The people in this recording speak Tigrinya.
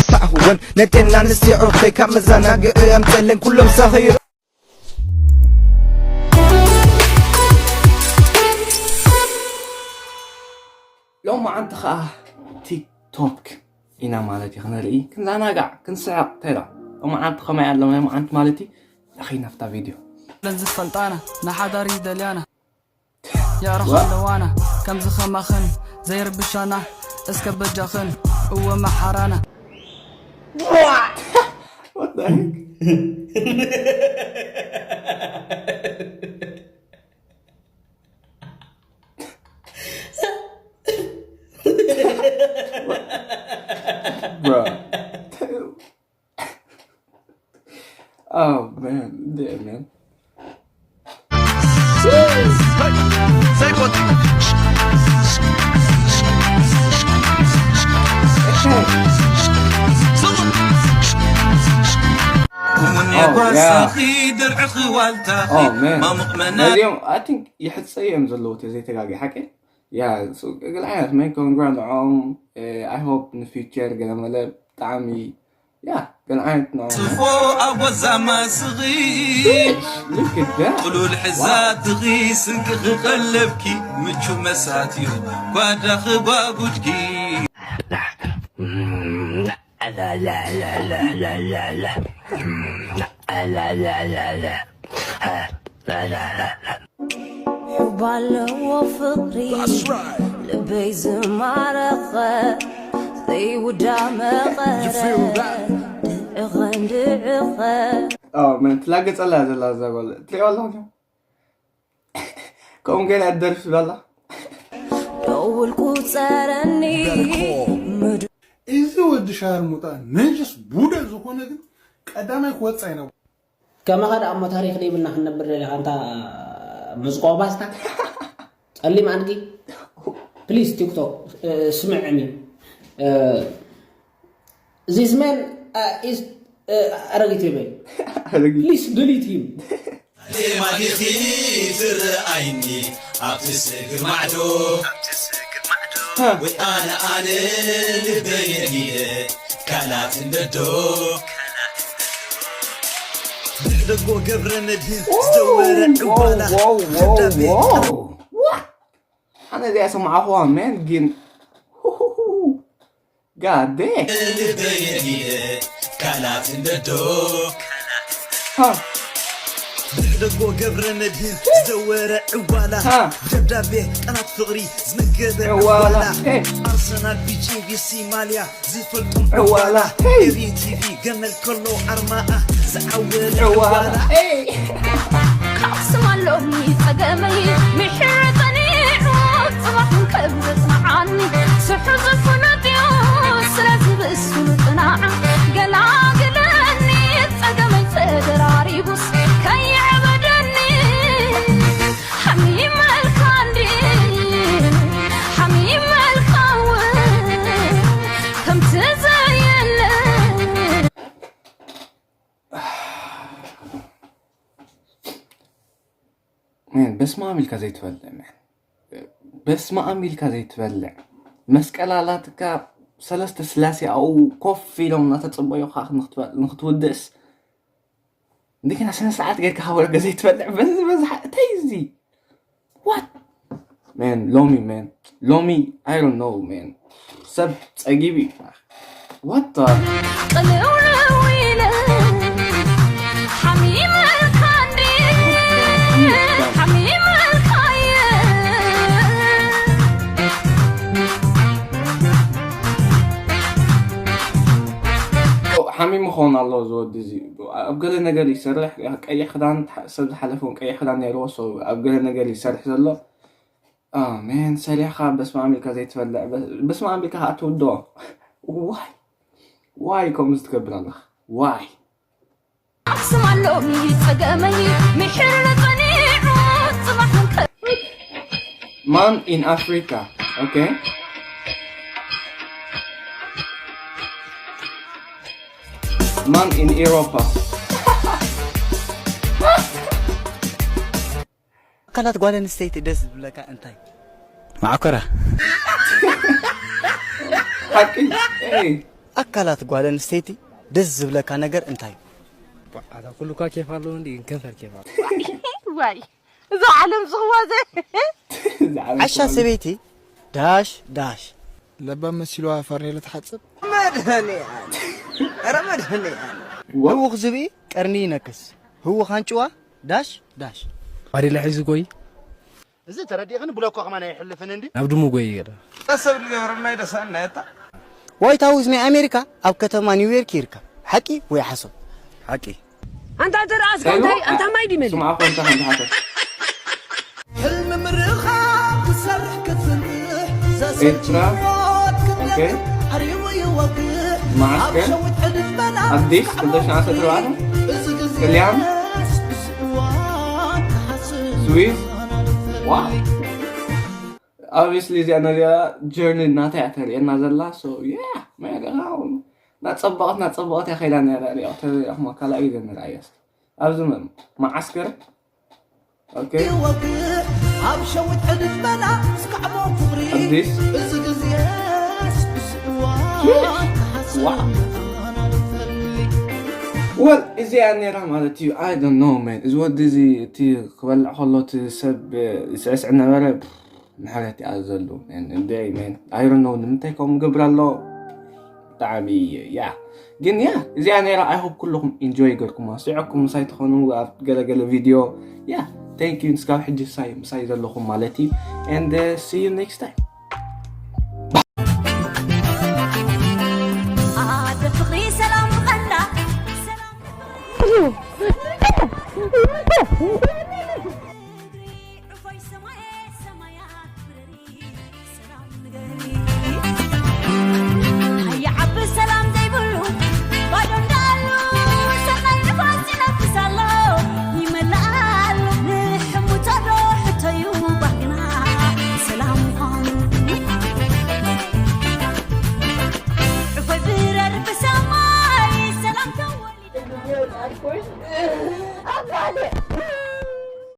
ሳዕውን ነደና ንስቲ ዕርፍተይ ካብ መዘናግዒ ኣምፀለን ኩሎም ሰኺሩ። ሎማዓንቲ ከዓ ቲክቶክ ኢና ማለት እዩ፣ ክንርኢ፣ ክንዘናጋዕ፣ ክንስሕቕ። እንታይ ዳ ሎማዓንቲ ከመይ ኣሎ ናይ መዓንቲ ማለት እዩ። ኣኸይ ናብታ ቪድዮ። ዝፈልጣና ንሓዳር ይደልያና። የዕርኽ ኣለዋና ከምዚ ኸማኽን ዘይርብሻና እስከ በጃኽን እወ መሓራና። What the heck? Bro. Oh man, damn man. Oh, yeah. Oh, man. ነዚኦም I think ይሕፀዩ እዮም ዘለዉ፣ ተዘይተጋጊ ሓቂ። Yeah, so ገለ ዓይነት man, congrats ንዕኦም። I hope in the future ገለ መለ ብጣዕሚ፣ yeah፣ ገለ ዓይነት ንዕኦም። ጽፎ ኣብ ጎዛማ ስኺ፣ look at that. ጥሉል ሕዛ ትኺ፣ ስንቂ ክቐለብኪ ምቹ መሳትዮ ጓዳ ክጓጉድኪ። ባለዎ ፍቕሪ ልበይ ዝማረኸ ዘይውዳ መቐረ ድዕኸን ድዕኸ ምን ትላገጸላ ዘላ ዘበለ ትሪኦ ኣለኹ። ከምኡ ገለ ኣደርፍ በላ። ደውል ቁጸረኒ ምድ እዚ ወዲ ሻርሙጣ ነጅስ ቡደ ዝኾነ ግን ቀዳማይ ክወጽእ ኣይነብሮ። ከማኻ ደኣ እሞ ታሪኽ ደይብልና ክንነብር ደሊኻ ኣንታ መዝቆ ባስታ ጸሊም ኣድጊ። ፕሊስ ቲክቶክ ስምዕኒ። This man is ኣረጊት ይበይ። Please delete him. ማዲኺ ትረኣይኒ ኣብቲ ስግር ማዕዶ ወይ ኣነ ኣነ ልበየን ኢለ ቃላት እንደዶ ደጎ ገብረ መድህን ዝደወረ ዕዋላ ደብዳቤ ኣነ እዚኣ ሰማዕኹዋ man ግን God damn. ቃላት እንደዶ Ha. ደጎ ገብረ መድህን ዝደወረ ዕዋላ Ha. ደብዳቤ ቃላት ፍቕሪ ዝመገበ ዕዋላ። ዕዋላ Hey. ኣርሰናል ቢጂ ቢሲ ማልያ ዝፈልጦም ዕዋላ። ዕዋላ Hey. ኤሪ ቲቪ ገመል ከሎ ኣርማኣ ዝዓወለ ዕዋላ። ዕዋላ Hey. ካስማሎም ጸገመይ ምሕር ጸኒዑ ጽባሕ ከም ዘጽንዓኒ ስሑ ዝፍለጥዮ ስለዚ ብእሱ ንጽናዕ ገላግለኒ ጸገመይ ተደራሪቡስ ከይዕበደኒ ሓሚመልካ እንዲ ሓሚመልካ እውን ከምቲ ዘየለ Man በስመ ኣብ ኢልካ ዘይትበልዕ man በስመ ኣብ ኢልካ ዘይትበልዕ መስቀል ኣላትካ ሰለስተ ስላሴ ኣብኡ ኮፍ ኢሎም እናተፀበዩኻ ንክትውድእስ እንደገና ስነ ስርዓት ጌርካ ካብ ወረገ ዘይትበልዕ በዚ ዝበዝሓ እንታይ እዚ what man ሎሚ man ሎሚ I don't know man ሰብ ጸጊቡ እዩ what the ቅልውልው ኢለ ሓሚመልካ እንዲ ሓሚመልካየ ሓሚሙ ክኸውን ኣለዎ ዝወዲ እዚ ኣብ ገለ ነገር ይሰርሕ ቀይሕ ክዳን ሰብ ዝሓለፈውን ቀይሕ ክዳን ነይርዎ so ኣብ ገለ ነገር ይሰርሕ ዘሎ man ሰሪሕካ በስመ ኣብ ኢልካ ዘይትበልዕ በስመ ኣብ ኢልካ ከዓ ትውድኦ why why ከምዚ ትገብር ኣለኻ why ኣክስም ኣሎሚ ጸገመይ ምሕር ጸኒዑ ጽባሕ ምንከ Man in Africa okay Man in Europa ኣካላት ጓል ኣንስተይቲ ደስ ዝብለካ እንታይ? ማዕኮራ። ሓቂ። ኤይ፣ ኣካላት ጓል ኣንስተይቲ ደስ ዝብለካ ነገር እንታይ? ኣታ ኩሉ እኳ ኬፍ ኣለዎ እንዲ ግን ከንፈር ኬፍ ኣሎ። ዋይ እዛ ዓለም ዝኽዋ ዘ ዝዓለም ዓሻ ሰበይቲ ዳሽ ዳሽ። ለባም መሲልዋ ፋርኔሎ ትሓጽብ። መድሃኒኣል ረ መድሃኒኣል ዋ- ህውኽ ዝብኢ ቀርኒ ይነክስ፣ ህውኽ ኣንጭዋ ዳሽ ዳሽ። ባዴላ ሒዙ ጎይ እዚ ተረዲእኽን ብለኮ ከማን ኣይሕልፍን እንዲ ናብ ድሙ ጎይ ገለ ጠሰብ ንገብረና ይደሳና የታ ዋይት ሃውስ ናይ ኣሜሪካ ኣብ ከተማ ኒውዮርክ ይርከብ። ሓቂ ወይ ሓሶት? ሓቂ። ኣንታ ተረኣስካ እንታይ ኣንታ ማይ ድመል ስምዓ ኮንታ ከም ዝሓፈት ሕልሚ ምርኻብ ክሰርሕ ክትንጥሕ ኤርትራ። ዘሰልችወት ኦኬ። ክትነግር ዓሪቡ ይወግሕ ኣብ ማዓስከር ሸዊት ዕድመና ኣዲስ ክልተ ሽዓተ ኣርባዕተ ጥልያን ስዊዝ ዋ obviously እዚኣ ነዚኣ ጀርኒ ናታ እያ ተርእየና ዘላ so yeah man እናፀበቐት እናፀበቐት እያ ከይዳ ነራ ሪኦ ተዘሪኹማ ካልኣይ ግዜ ንርኣያ እስኪ ኣብዚ መ- መዓስከር okay ይወግሕ ኣብ ሸዊት ዕድመና እስካዕሞ ክብሪ ኣዲስ እዚ ግዜ ስብስዋ ዋ well እዚኣ ነራ ማለት እዩ I don't know man እዚ ወዲ እዚ እቲ ክበልዕ ከሎ እቲ ሰብ ስዕስዕ ነበረ ምሕረት ይኣዘሉ እንደ man I don't know ንምንታይ ከምኡ ገብር ኣሎ ብጣዕሚ ያ ግን ያ እዚኣ ነራ I hope ኩልኹም ኢንጆይ ገርኩማ ስዕኩም ምሳይ ትኾኑ ኣብ ገለገለ ቪድዮ ያ thank you እስካብ ሕጂ ሳይ ምሳይ ዘለኹም ማለት እዩ and see you next time